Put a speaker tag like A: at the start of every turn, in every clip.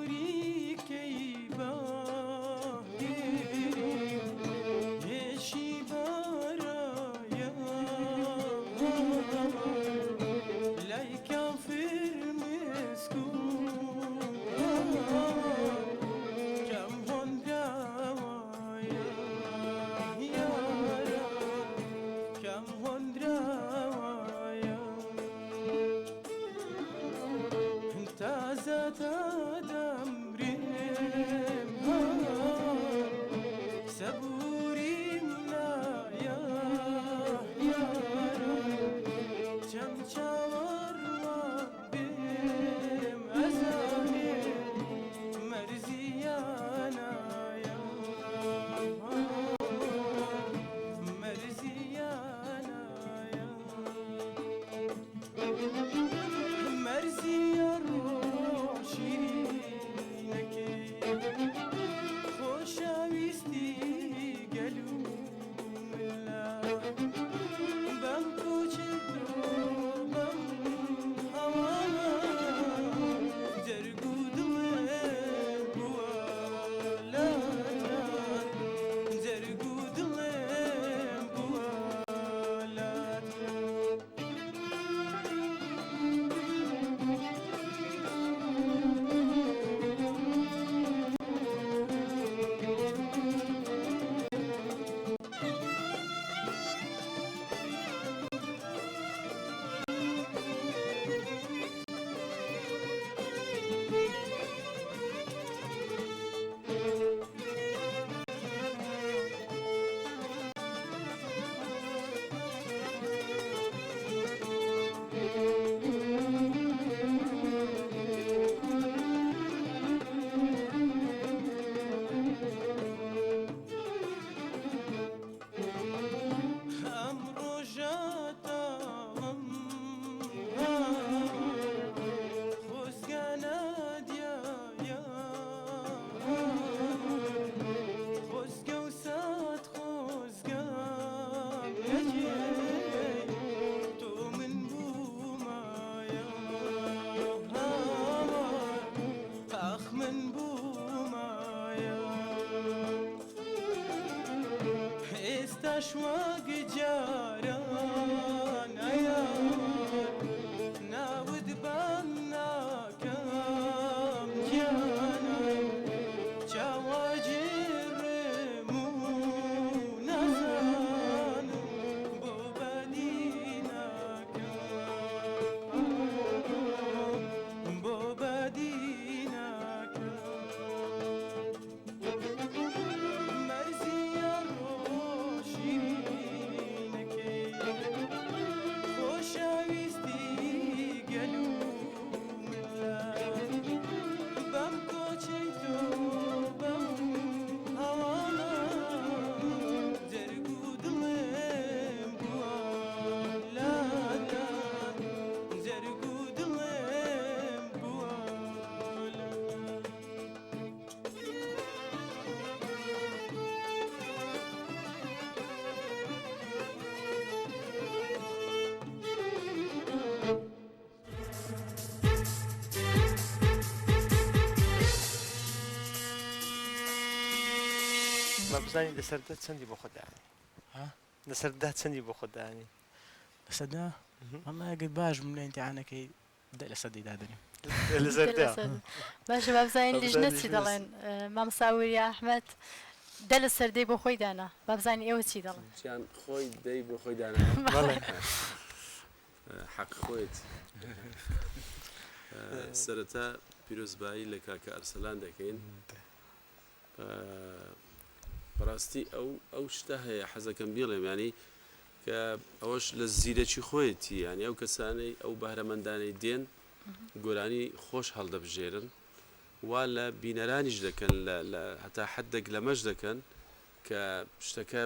A: سەبووری کەی با گریم هێشی بارایا لای کافر مسکو کەم هۆنراوەیە یارە کەم هۆنراوەیە تازە تا دەمرم سەبووریم نایە یارە چەند چاوەڕوان بێم ئەزانێ مەرزیانایە مەرزیانایە مەرزیە ڕۆح شیرینەکەی خۆشەویستی گەل و مللەت بەم کۆچەی تۆ بەم هەواڵە جەرگ و دڵم بووە لاتان جەرگ و دڵم بووە لاتان. ئەم ڕۆژە تاڵم خۆزگە نادیایە خۆزگە و سات خۆزگە یەکێ تۆ من بوومایە ئاخ من بوومایە ئێستاش وەک جاران ئەیار ناوت بان ناکەم گیانم چاوەجێڕم و نازانم بۆ بەدی ناکەم بۆ بەدی ناکەم مەرزیە ڕۆشینەکەی خۆشەویستی گەل و مللەت بەم کۆچەی تۆ بەم هەواڵە جەرگ و دڵم بووە لاتان جەرگ و دڵم بووە لاتان.
B: با بزانین لەسەر دە چەندی بۆ خۆت دانی؟
C: ها؟
B: لەسەر دە چەندی بۆ خۆت دانی؟
C: لەسەر دە؟ وەڵا ئەگەر باش بووم لە ئیمتیحانەکەی دە لەسەر دەی دادەنێم.
B: لەسەر دە؟
D: باشە با بزانین لیژنە چی دەڵێن. مامۆستا وریا ئەحمەد دە لەسەر دەی بۆ خۆی دانا، با بزانین ئێوە چی دەڵێن.
E: چیان خۆی دەی بۆ خۆی دانا؟
B: بەڵێ.
E: حەق خۆیەتی. سەرەتا پیرۆزبایی لە کاکە ئەرسەلان دەکەین. بەڕاستی ئەو ئەو شتە هەیە حەزەکەم بیڵێم یانی کە ئەوەش لە زیرەکی خۆیەتی یانی ئەو کەسانەی ئەو بەهرەمەندانەی دێن گۆرانی خۆش هەڵدەبژێرن وا لە بینەرانیش دەکەن لە لە هەتا حدێک لەمەش دەکەن کە شتەکە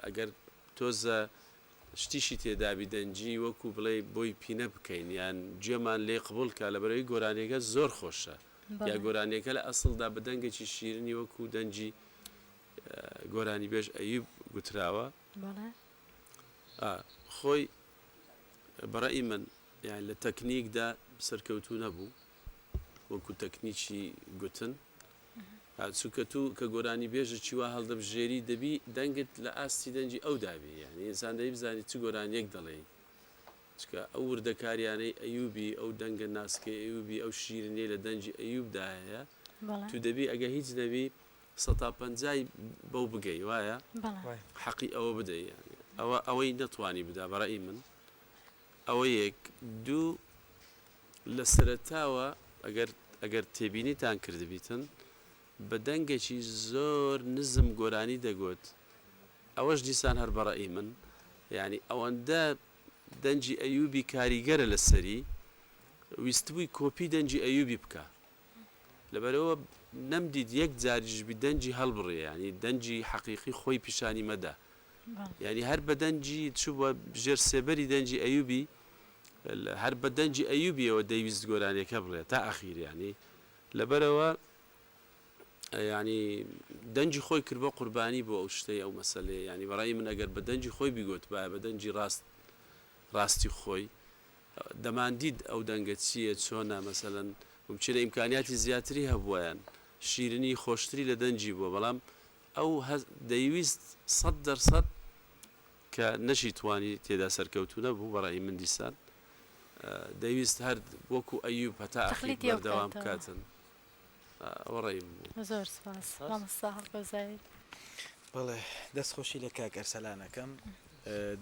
E: ئەگەر تۆزە شتیشی تێدابی دەنگی وەکو بڵێی بۆی پینە بکەین یان گوێمان لێی قبوڵ کا لەبەرئەوەی گۆرانیەکە زۆر خۆشە یا گۆرانیەکە لە ئەسڵدا بە دەنگێکی شیرنی وەکو دەنگی گۆرانیبێژ ئەیوب گوتراوە خۆی بەڕەئی من یان لە تەکنیکدا سەرکەوتوو نەبوو. وەکو تەکنیکی گوتن چونکە تو کە گۆرانی بێژێکی وا هەڵدەبژێری دەبی دەنگت لە ئاستی دەنگی ئەو دابی یانی ئینسان دەبی بزانی چ گۆرانیەک دەڵێی چونکە ئەو وردەکاریانەی ئەیوبی ئەو دەنگە ناسکەی ئەیوبی ئەو شیرینیەی لە دەنگی ئەیوبدا هەیە تو دەبی ئەگە هیچ نەبی سەتا پەنجای بەو بگەی وایە حەقی ئەوە بدەی یانی ئەوە ئەوەی نەتوانی بدا بەڕەئی من ئەوە یەک دوو لە سەرەتاوە ئەگەر ئەگەر تێبینیتان کردبیتن بە دەنگێکی زۆر نزم گۆرانی دەگوت ئەوەش دیسان هەر بە ڕەئی من یانی ئەوەندە دەنگی ئەیوبی کاریگەرە لەسەری ویستبووی کۆپی دەنگی ئەیوبی بکا لەبەرئەوە نەمدیت یەک جاریش بی دەنگی هەڵبڕێ یانی دەنگی حەقیقی خۆی پیشانی مەدە یانی هەر بە دەنگی چووبوە ژێر سێبەری دەنگی ئەیوبی هەر بە دەنگی ئەیوبیەوە دەیویست گۆرانیەکە بڵێ تا ئەخیر یانی لەبەرئەوە یانی دەنگی خۆی کرد بە قوربانی بۆ ئەو شتەی ئەو مەسەلەیە یانی بەڕای من ئەگەر بە دەنگی خۆی بیگۆتبایە بە دەنگی ڕاست ڕاستی خۆی دەماندیت ئەو دەنگە چییە چۆنە مەسەلەن مومکینە ئیمکانیاتی زیاتری هەبووە یان شیرینی خۆشتری لە دەنگی بووە بەڵام ئەو دەیویست 100% کە نەشی توانی تێدا سەرکەوتوو نەبوو بەڕای من دیسان دەیویست هەر وەکو ئەیوب هەتا ئەخیر
D: تەقلیدی ئەو
E: بەردەوام
D: بکاتەوە.
E: بکاتن ئەوە ڕەئی من بوو.
D: زۆر سپاس مامۆستا هەڵکەوت زاهیر.
F: بەڵێ دەست خۆشی لە کاک ئەرسەلان ئەکەم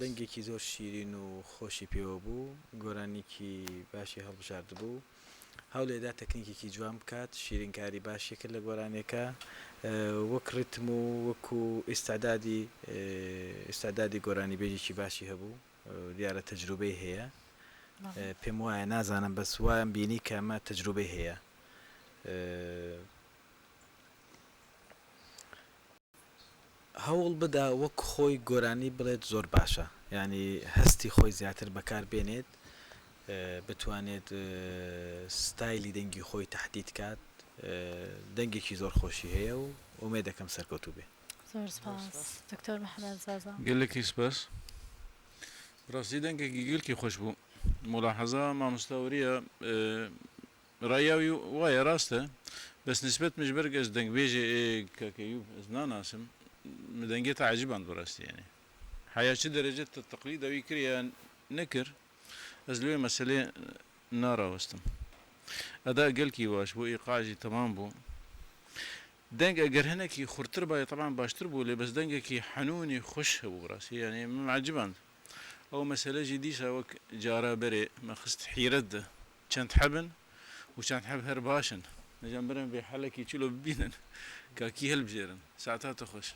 F: دەنگێکی زۆر شیرین و خۆشی پێوە بوو گۆرانیکی باشی هەڵبژاردبوو هەولێدا تەکنیکێکی جوان بکات شیرینکاری باشی کرد لە گۆرانیەکە وەک ڕیتم و وەکو ئیستعدادی ئیستعدادی گۆرانیبێژێکی باشی هەبوو دیارە تەجروبەی هەیە پێم وایە نازانم بەس وایم بینی کە ئەمە تەجروبەی هەیە. هەوڵ بدە وەک خۆی گۆرانی بڵێت زۆر باشە یانی هەستی خۆی زیاتر بەکار بێنێت بتوانێت ستایلی دەنگی خۆی تەحدید کات دەنگێکی زۆر خۆشی هەیە و ئومێدەکەم سەرکەوتوو بێ.
D: زۆر سپاس دکتۆر محمد زازا.
G: گەلەکی سپاس بەڕاستی دەنگێکی گەلکی خۆش بوو مولاحەزە مامۆستا وریا ڕایاوی وایە ڕاستە بەس نسبەت مش بەرگ ئەز دەنگبێژێ ئێ کاک ئەیوب ئەز ناناسم م دەنگێ تە عەجباند بەڕاستی یەنێ حەیا چ دەرەجە تە تەقلید ئەوی کرد یا نەکرد ئەز لوێ مەسەلێ ناڕاوەستم ئەدا گەلکی واش بوو ئیقاع ژی تەمام بوو دەنگ ئەگەر هەنەکی خورتر بایە تەبعەن باشتر بوو لێ بەس دەنگەکی حەنوونی خوش هەبوو بەڕاستی یەنێ م عەجباند ئەو مەسەلە ژی دیسا وەک جارا بەرێ مە خست حیرەت دە چەند حەبن و چەند حەب هەر باشن نەجان برن بێ حەلەکی چلۆ ببینن کا کی هەلبژێرن سەعتاتە خۆش.